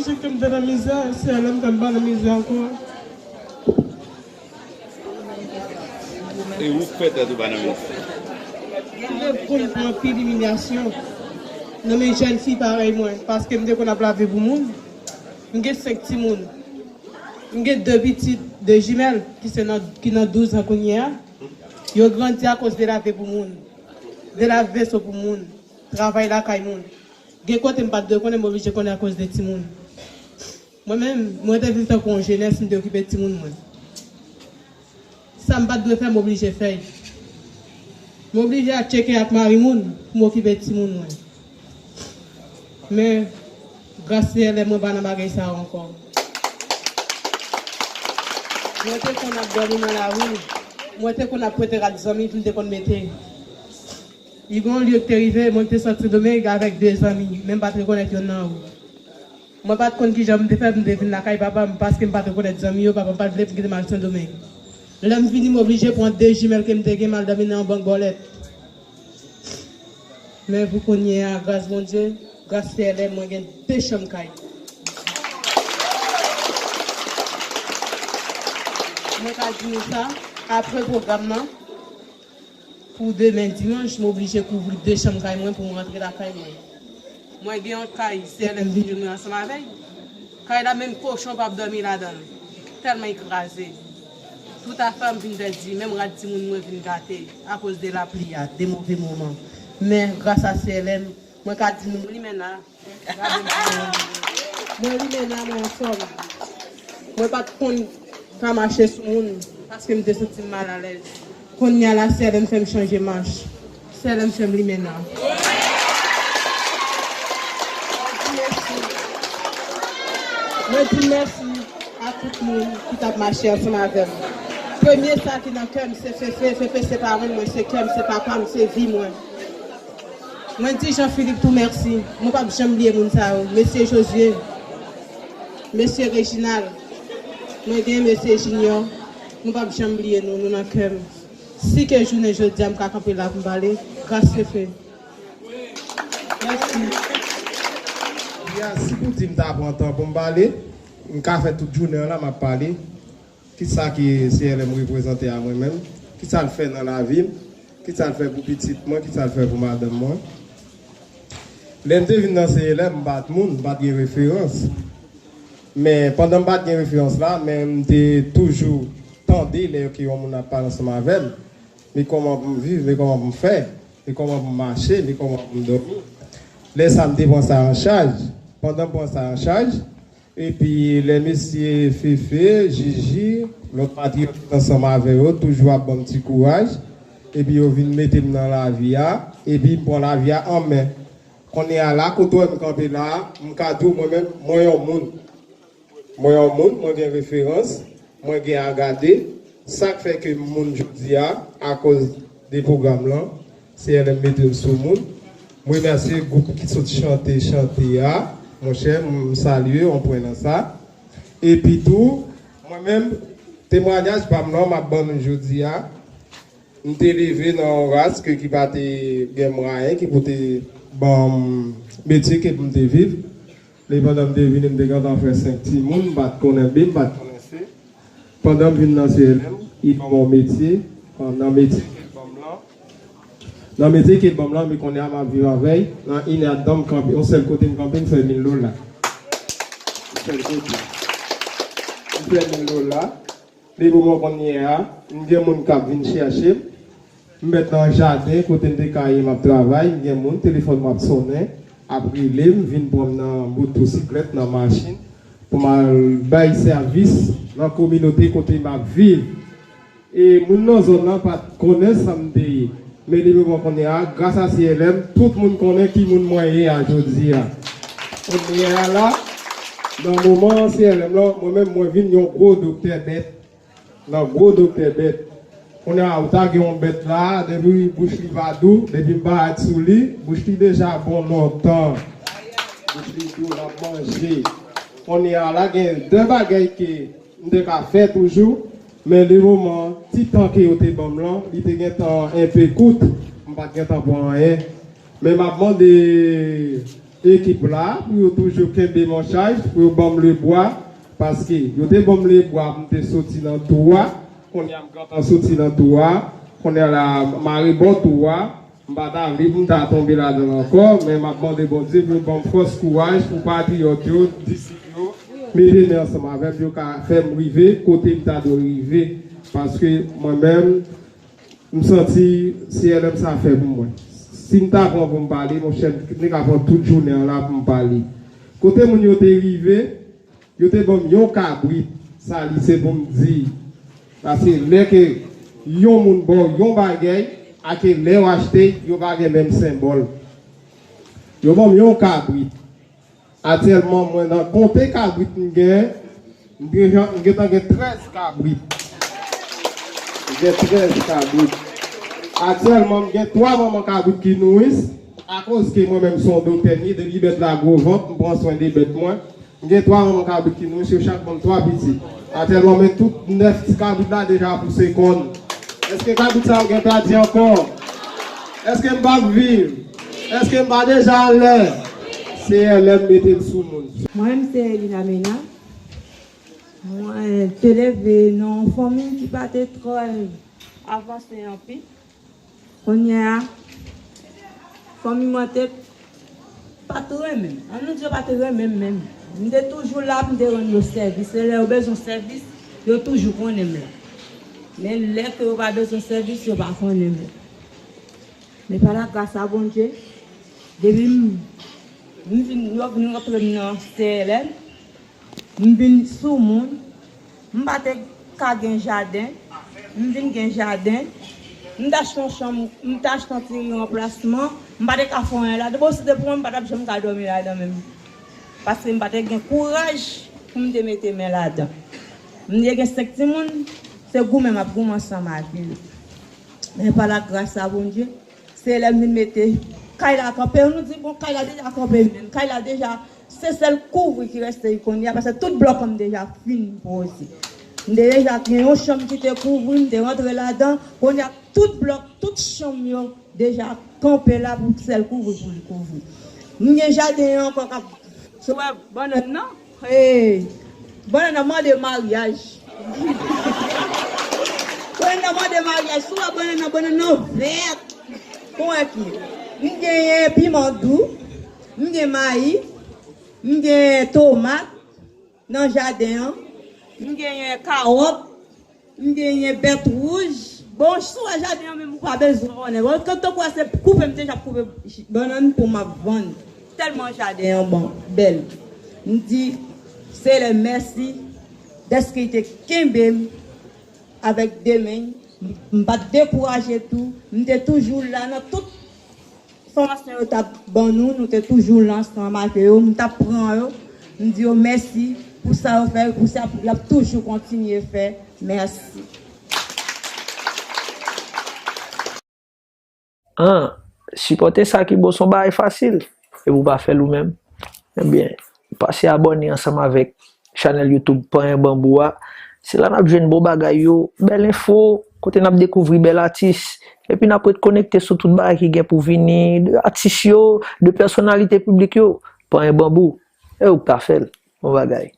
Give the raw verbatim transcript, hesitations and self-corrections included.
Ke m te nan mizè, se lè m fè m pa nan mizè ankò. E ou k fè tèt ou pa nan mizè. Mwen konn pran anpil imilyasyon nan men jèn fi parèy mwen, paske m te konn ap lave pou moun. M gen senk timoun. M gen de pitit, de jimèl, ki se nan, ki nan douz an kounye a. Yo grandi akoz de lave pou moun, de lave veso pou moun, travay lakay moun. Gen kote m pa t dwe konnen, m oblije konnen akoz de timoun. Mwen menm, mwen te viv tankou yon jenès, m te okipe timoun mwen. Sa m pa t dwe fè, m oblije fè l. M oblije al tcheke ak mari moun pou m okipe timoun mwen. Men, gras Seyè, mwen pa nan bagay sa yo ankò. Mwen te konn ap dòmi nan lari. Mwen te konn ap prete rad zanmi pou m te konn mete. Li gen yon lye ki te rive, mwen te sot Sendomeng avèk de zanmi, men m pa t rekonèt yonn nan yo. Mwen pa t konn kijan m te fè pou m te vin lakay papa m, paske m pa t rekonèt zanmi yo, papa m pa t vle pou m kite m al Sendomeng. Lè m vini, m oblije pran de jimèl ke m te gen, m al dòmi nan yon bank bòlèt. Men pou kounye a, gras Bondye, gras T L M, mwen gen de chanm kay. Mwen ka di nou sa, apre pwogram nan, pou demen dimanch, m oblije kouvri de chanm kay mwen pou m rantre lakay mwen. Mwen gen yon kay, T L M vin jwenn mwen ansanm avè l. Kay la, menm kochon p ap dòmi ladan l, tèlman li kraze. Tout afè m vin pèdi, menm rad timoun mwen vin gate akoz de lapli a, de move moman. Men, gras a T L M, mwen ka di nou, m limena. Mwen limena, mwen anfòm. Mwen pa t konn ka mache sou moun, paske m te santi m malalèz. Kounye a la, T L M fè m chanje mach. T L M fè m limena. Mwen di mèsi. Mwen di mèsi a tout moun ki t ap mache ansanm avè m. Premye sa ki nan kè m, se Fefe. Fefe se parenn mwen, se kè m, se papa m, se vi mwen. Mwen di Jean Philippe tou mèsi. Mwen p ap janm bliye moun sa yo. Mesye Josué, mesye Reginald, mwen gen mesye Junior. Mwen p ap janm bliye nou, nou nan kè m. Si ke jounen jodi a m ka kanpe la pou m pale, gras Fefe. Mèsi. Ya, si pou di m ta pran tan pou m pale, m ka fè tout jounen an la, m ap pale. Kisa ke C L M reprezante a mwen menm? Kisa l fè nan lavi m? Kisa l fè pou pitit mwen? Kisa l fè pou madanm mwen? Lè m te vin nan C L M, m pa t moun, m pa t gen referans. Men pandan m pa t gen referans la, men m te toujou tande lè ke yon moun ap pale ansanm avè m. Men kòman pou m viv, men kòman pou m fè, men kòman pou m mache, men kòman pou m dòmi. Lè sa, m te pran sa an chaj. Pandan m pran sa an chaj, epi lè mesye Fefe, Jiji, lòt patriyòt ki t ansanm avè yo, toujou ap ban m ti kouraj. Epi yo vin mete m nan lavi a. Epi m pran lavi a an men. Kounye a la, kote w wè m kanpe la a, m ka di w mwen menm, mwen yon moun. Mwen yon moun, mwen gen referans, mwen gen a gade. Sa k fè ke m moun jodi a, akoz de pwogram lan, C L M mete m sou moun. M remèsye gwoup ki sot chante, chante a, monchè, m salye, on pwen nan sa. Epi tou, mwen menm, temwayaj pa m lan, m ap ban nou jodi a. M te leve nan yon ras ke ki pa te gen mwayen, ki pou te ban m metye ke pou m te viv. Epi pandan m te vini, m te gentan fè senk timoun, m pa t konnen B, m pa t konnen C. Pandan m vin nan C L M, li ban m yon metye, nan metye ke l ban m lan, nan metye ke l ban m lan, men kounye a m ap viv avè l, nan inèdtan m kanpe, yon sèl kote m kanpe, m fè mil dola. Yon sèl kote. M fè mil dola. Depi mwen kounye a, m gen moun k ap vin chèche m. M mèt nan jaden kote m te ka ye, m ap travay, m gen moun, telefòn mwen ap sonnen, ap rele m, vin pran m nan motosiklèt, nan machin, pou m al bay sèvis nan kominote kote m ap viv. E moun nan zòn nan pa t konnen sa m te ye. Men depi mwen kounye a, gras a C L M, tout moun konnen ki moun mwen ye a jodi a. Kounye a la, nan moman C L M lan, mwen menm mwen vin yon gwo doktè bèt. Nan gwo doktè bèt. Kounye a, ou ta gen yon bèt la, depi bouch li pa dou, depi m parèt sou li, bouch li deja bon lontan. Bouch li dou, l ap manje. Kounye a la, gen de bagay ke m te ka fè toujou, men le moman, ti tan ke yo te ban m lan, li te gentan enpe kout, m pa t gentan pran anyen. Men m ap mande ekip la, pou yo toujou kenbe m an chaj, pou yo ban m lebwa, paske yo te ban m lebwa pou m te soti nan tou a, kounye a m gentan soti nan tou a, kounye a la, m arebò tou a, m pa ta vle pou m ta tonbe ladan l ankò, men m ap mande Bondye pou l ban m fòs, kouraj, pou patriyòt yo, disip yo, mete men ansanm avè m, yo ka fè m rive kote m ta dwe rive, paske mwen menm, m santi C L M sa fè pou mwen. Si m ta pran pou m pale, monchè, m te ka pran tout jounen an la pou m pale. Kote moun yo te rive, yo te ban m yon kabrit. Sa li se pou m di. Paske lè ke yon moun ba w yon bagay, ake lè w achte, yo pa gen menm senbòl. Yo ban m yon kabrit. Aktyèlman, mwen nan konte kabrit m gen, m gen, m gentan gen trèz kabrit. M gen trèz kabrit. Aktyèlman, m gen twa manman kabrit ki nouris, akoz ke mwen menm se yon doktè m ye, depi bèt la gwo vant, m pran swen de bèt mwen. M gen twa manman kabrit ki nouris, yo chak ban m twa pitit. Aktyèlman, men tout nèf ti kabrit la deja pouse kòn. Èske kabrit sa yo gen pladi ankò? Èske m p ap viv? Èske m pa deja anlè? Seyè, lè m mete l sou moun. Mwen menm se Elina Mena. Mwen te leve nan yon fanmi ki pa te trè avanse anpil. Kounye a, fanmi mwen te pa t renmen m. An nou di yo pa te renmen m menm. M te toujou la pou m te rann yo sèvis. Se lè yo bezwen sèvis, yo toujou konnen m la. Men lè ke yo pa bezwen sèvis, yo pa konnen m la. Men pa la gras a Bondye, depi m, m vin, yo vin rantre m nan C L M, m vin sou moun, m pa te ka gen jaden, m vin gen jaden, m t achte yon chanm, m t achte yon ti ranplasman, m pa te ka fè anyen ladan. Bon, si te pou mwen, m pa t ap janm ka dòmi ladan menm. Paske m pa te gen kouraj pou m te mete men ladan. M te gen senk timoun, se goumen m ap goumen ansanm ak yo. Men pa la gras a Bondye, se lè m vin mete kay la kanpe, nou di, bon, kay la deja kanpe menm. Kay la deja, se sèl kouvri ki reste kounye a, paske tout blòk an m deja fin poze. M te deja gen yon chanm ki te kouvri, m te rantre ladan. Kounye a, tout blòk, tout chanm yo deja kanpe la pou sèl kouvri pou li kouvri. M gen jaden an ankò k ap, si w wè bannann nan, hey, bannann nan mande maryaj. Bannann nan mande maryaj. Si w wè bannann nan, bannann nan vèt. Konn ki? M genyen piman dou, m gen mayi, m gen tomat nan jaden an, m genyen kawòt, m genyen bèt wouj. Bon, si w wè jaden an menm, ou pa bezwen konnen. Bon, kantan w wè se koupe m te j ap koupe bannann pou m ap vann. Tèlman jaden an bon, bèl. M di Seyè mèsi dèske l te kenbe m avèk de men. M pa t dekouraje tou. M te toujou la nan tout fòmasyon yo t ap ban nou, nou te toujou la ansanm ak yo, m t ap pran yo. M di yo mèsi pou sa yo fè, pou sa y ap toujou kontinye fè. Mèsi. An, sipòte sa ki bon se yon bagay fasil, epi w pa fè l ou menm. Ebyen, pase abòne ansanm avèk chanèl YouTube Panyen Banbou a. Se la n ap jwenn bon bagay yo, bèl enfo, kote n ap dekouvri bèl atis. Epi n ap ret konekte sou tout bagay ki gen pou vini, de atis yo, de pèsonalite piblik yo. Panyen Banbou, e ou k ta fè l, bon bagay.